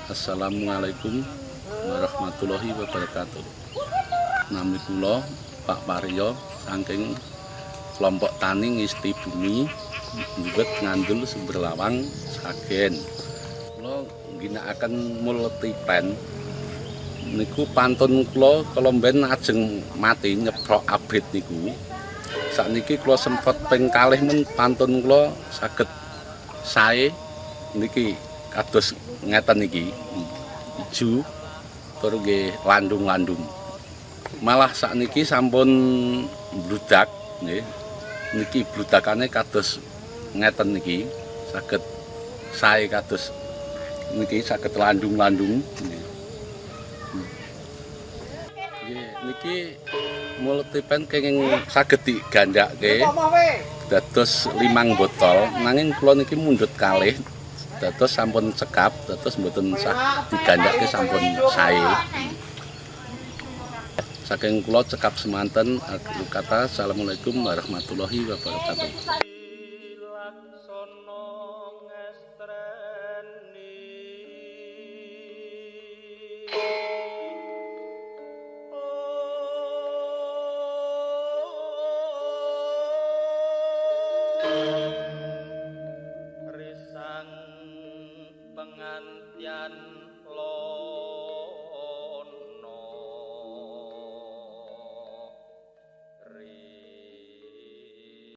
Assalamualaikum warahmatullahi wabarakatuh. Nami kula Pak Paryo saking kelompok tani Ngisti Bumi, Mbet, Ngandul, Sumberlawang, Sragen. Kula ngginakaken Multiplant niku pantun kula kala mben ajeng mati, nyeprok abrit niku. Sakniki kula semprot ping kalih men pantun kula saged sae niki, kados ngeten niki, ijo tur nggih landung-landung. Malah sakniki sampun bludak nggih. Niki bludakane kados ngeten niki, saged sae kados niki, saged landung-landung nggih. Nggih, niki Multiplant kenging saged digandhake dados 5 botol, nanging kula niki mundhut kalih, dados sampun cekap, dados mboten sah digandhake, sampun sae. Saking kula cekap semanten, akhir kata, assalamualaikum warahmatullahi wabarakatuh.